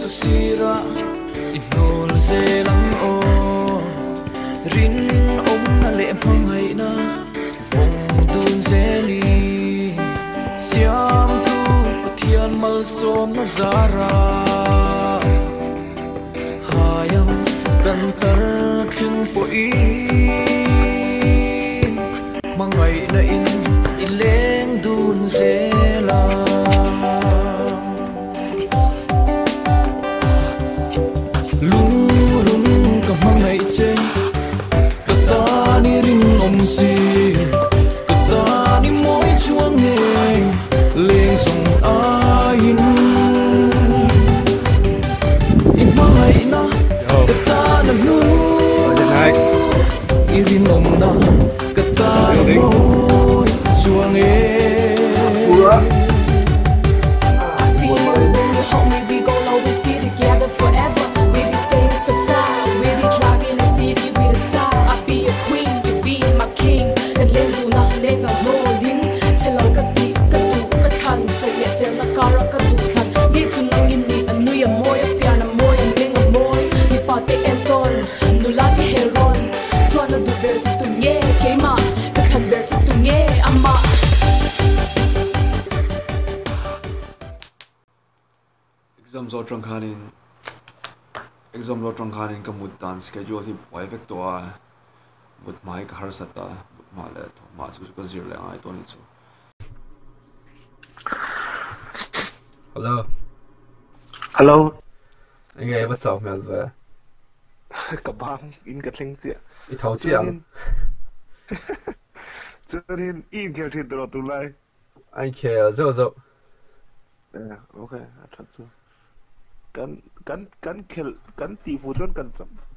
sirah i hnawl zel ang aw. Rinawmna leh hmangaihna vawng dun zelin Siamtu Pathian malsawmna zara hai ang kan tar thleng pawhin hmangaihna in i leng dun zel a. Lungrun ka hmangaih che, ka tan i rinawm si, ka tan i mawi chuang nge leng zawng aiin. I hmangaihna ka tan a hlu, i rinawmna ka tan a mawi chuang e. Exam zawh atang khanin exam zawh atang khanin ka mut dan schedule hi buai vek tawh a, mut hma hi ka harsat a, mut hma leh thawh hma chu ka zir leh a ngai tawh a ni chu. Hello. Hello. Enge i va chau hmel ve? Ka bang in ka thleng chiah. I tho chiah ang. Chuanin i inkhel thin tawh tunlai. A inkhel zeuh zeuh. Eh, okay, a that chu. Kan kan kan khel kan tih fu chuan kan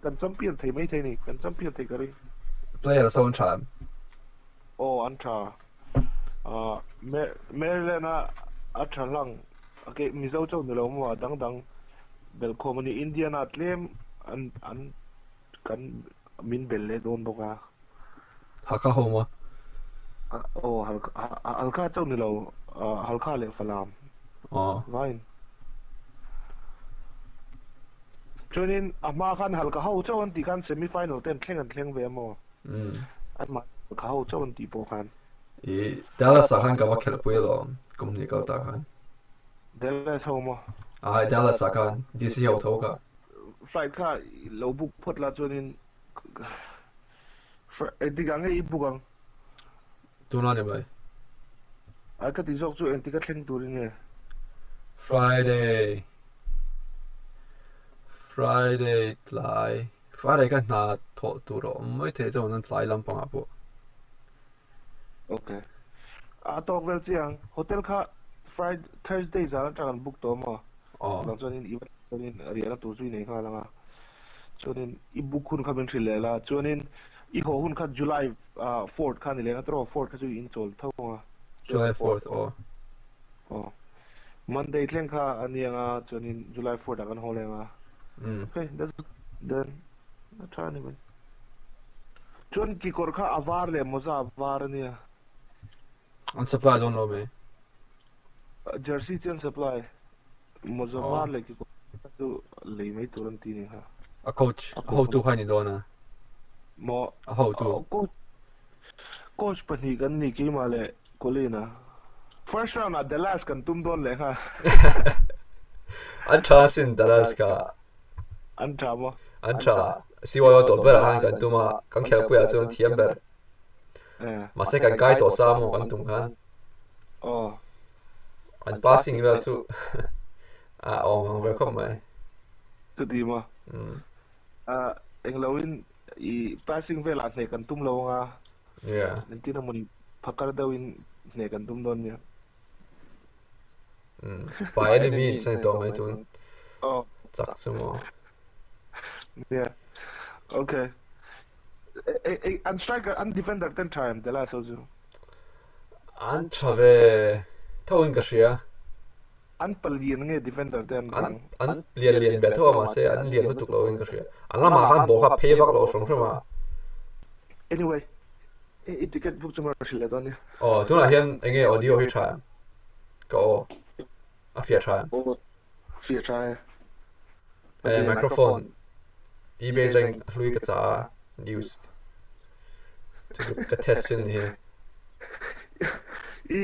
kan champion thei mai thei ni. Kan champion thei ka ring. Player so an tha em? Oh, an tha. Ah, Maryland a a tha hlang. Okay, Mizo chauh ni lo maw dang dang belkhawm a ni. Indiana tlem an an kan min bel leh dawn bawk a. Halkha ho maw? Aw, Halkha chauh ni lo, Halkha leh Falam. Aw. Vain. Chuanin a hma khan Halkha ho chauh an tih khan semi final ten thleng an thleng ve a maw? An mah Halkha ho chauh an tih pawh khan. I Dallas ah khan ka va khelh pui alawm kum hnih kal ta khan. Dallas ho maw? Ai Dallas ah khan DC ho tho kha. Flight kha lo book phawt la chuanin Engtik ah nge i book ang? Tuna ni mai. Ai ka ti zawk chu engtik a thleng turin nge? Friday Friday tlai Friday ka hna thawh tur a awm mai thei chuan an tlai lampangah pawh. Okay. A tawk vel chiang. Hotel kha Friday Thursday zan atang an book tawh maw? Aw. Chuvang chuanin i va chuanin riahna tur chu i nei nghal ang a. Chuanin i book hun kha min hrilh leh la. Chuanin i haw hun kha July 4th kha ni leh ang a tawh 4th kha chu i inchawl tho ang a. July 4th aw. Aw. Monday thleng kha a ni ang a chuanin July 4th ah kan haw leh ang a. Okay, that's then a tha a ni mai. Chuan kekawr kha a var leh mawza a var a nia. An supply dawn lo mai. Jersey chu an supply. Mawza var leh kekawr chu lei mai tur an ti ni kha. A coach, a hotu kha ni dawn a. Maw? A hotu. Coach, coach pahnih kan ni keimah leh Colin a. First round ah Dallas kan tum dawn leh kha. An tha asin Dallas kha. An tha maw? An tha. CYO tawh berah khan kan tum a, kan khelpuiah chuan thiam ber. Mahse kan kai tawh sa maw kan tum khan. An passing vel chu a awm ang ve khawp mai. Chuti maw? Engloin i passing velah hneh kan tum lo anga. Yeah. Engtin emaw ni phakar deuhin hneh kan tum dawn nia. By any means a ni tawh mai tun chak chu maw. Yeah. Okay. An striker, an defender ten tha em Dallas ho chu? An tha ve tho in ka hria. An palian nge defender te an rang? An lian lian ve tho a mahse an lian lutuk lo in ka hria. An lamah khan ball kha phei vak lo hrim hrim a. Anyway, i ticket book chu hrilh leh dawn nia. Aw, tunah hian enge audio hi tha em? Ka aw a fiah tha em? Aw, fiah tha e. Eh microphone eBay zeng hlui ka cha used. Chu chu ka test sin hi. I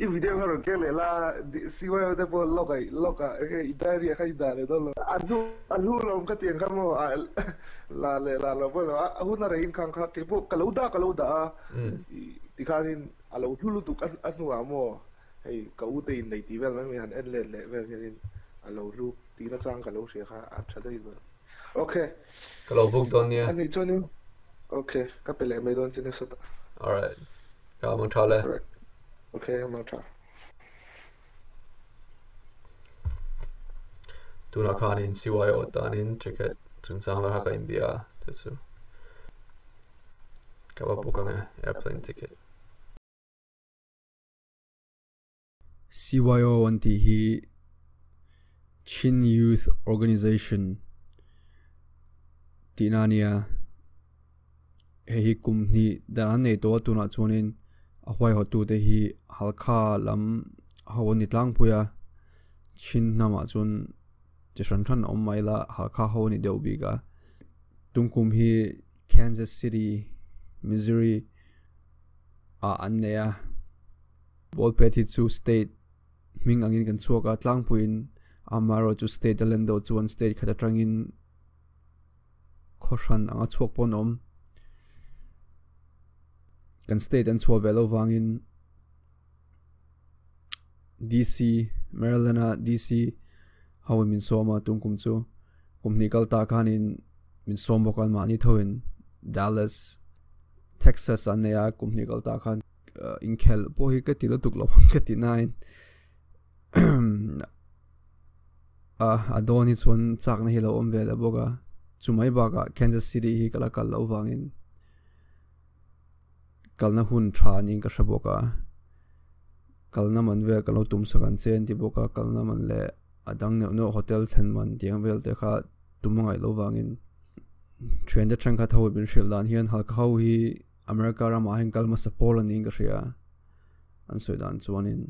i video kha rawn keng leh la CYO te pawh log a log a enge i diary ah kha i dah leh dawn lo. A hnu a hnu lawm ka tih ang kha maw a la leh la lo pawh lo a hun a rei in khang kha keipawh ka lo dah ka lo dah a tikhanin a lo hlu lutuk a hnuah maw hei ka u te in nei tih vel mai mai han en let leh vel hianin a lo hlu tih nachang ka lo hria kha a tha daih ber. Ok. Ka lo book dawn nia. A nih chuanin ok ka pe leh mai dawn che nasa ta. Alright. Ka mang tha le. Alright. Ok mang tha. Tunah khanin CYO tanin ticket chungchang vel kha ka inbia a chu chu ka va book ang e airplane ticket. CYO an tih hi Chin Youth Organization tihna a nia. Hei hi kum hnih dan an nei tawh a tunah chuanin a huaihawttute hi Halkha lam ho an ni tlangpui a, Chin hnamah chuan chi hran hran a awm mai la Halkha ho a ni deuh bik a. Tungkum hi Kansas City, Missouri ah an nei a. Ball pet hi chu state hming angin kan chhuak a tlangpuiin amaherawhchu state a len deuh chuan state khat atangin khaw hran anga chhuak pawh an awm. Kan state an chhuah ve loh vangin D_C Maryland a D_C ho in min sawm a tum kum chu kum hnih kal ta khanin min sawm bawk a mahni thoin Dallas Texas an nei a kum hnih kal ta khan. Inkhelh pawh hi ka ti lutuk lo ang ka ti nain a dawn hi chuan chakna hi a lo awm ve leh bawk a chumai bakah Kansas City hi ka la kal loh vangin kalna hun tha niin ka hre bawk a kalna man vel ka lo tum sak ang che an ti bawk a kalna man leh a dang neuh neuh hotel thlen man tih ang vel te kha tum a ngaih loh vangin thiante thenkhat ho min hrilh dan hian halkha ho hi. America ramah hian kal hmasa pawl a niin ka hria an sawi dan chuanin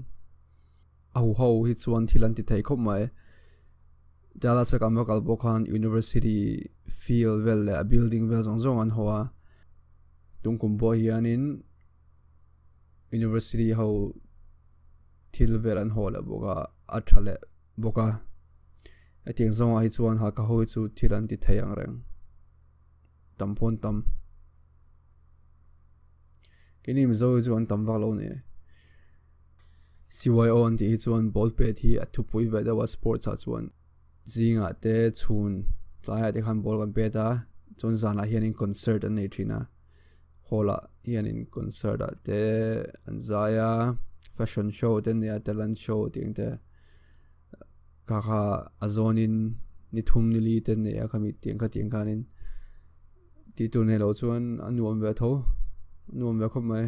a huho hi chuan thil an ti thei khawp mai Dallas a kan va kal pawh khan university field vel leh a building vel zawng zawng an haw a tungkum pawh hianin university ho thil vel an haw leh bawk a a tha leh bawk a hetiang zawngah hi chuan Hakha ho hi chu thil an ti thei ang reng. Tam pawh an tam. Keini Mizo hi chu an tam vak lo a ni. CYO an tih hi chuan ball pet hi a thupui ve deuh a sports ah chuan zingah te chhun tlaiah te khan ball kan pet a chuan zanah hianin concert an nei thin a hall ah hianin concert ah te an zai a fashion show te an nei a talent show tih ang te. Kha kha a zawnin ni thum ni li te nei a khami tiang kha tiang khanin tih tur nei loh chuan a nuam ve tho a nuam ve khawp mai.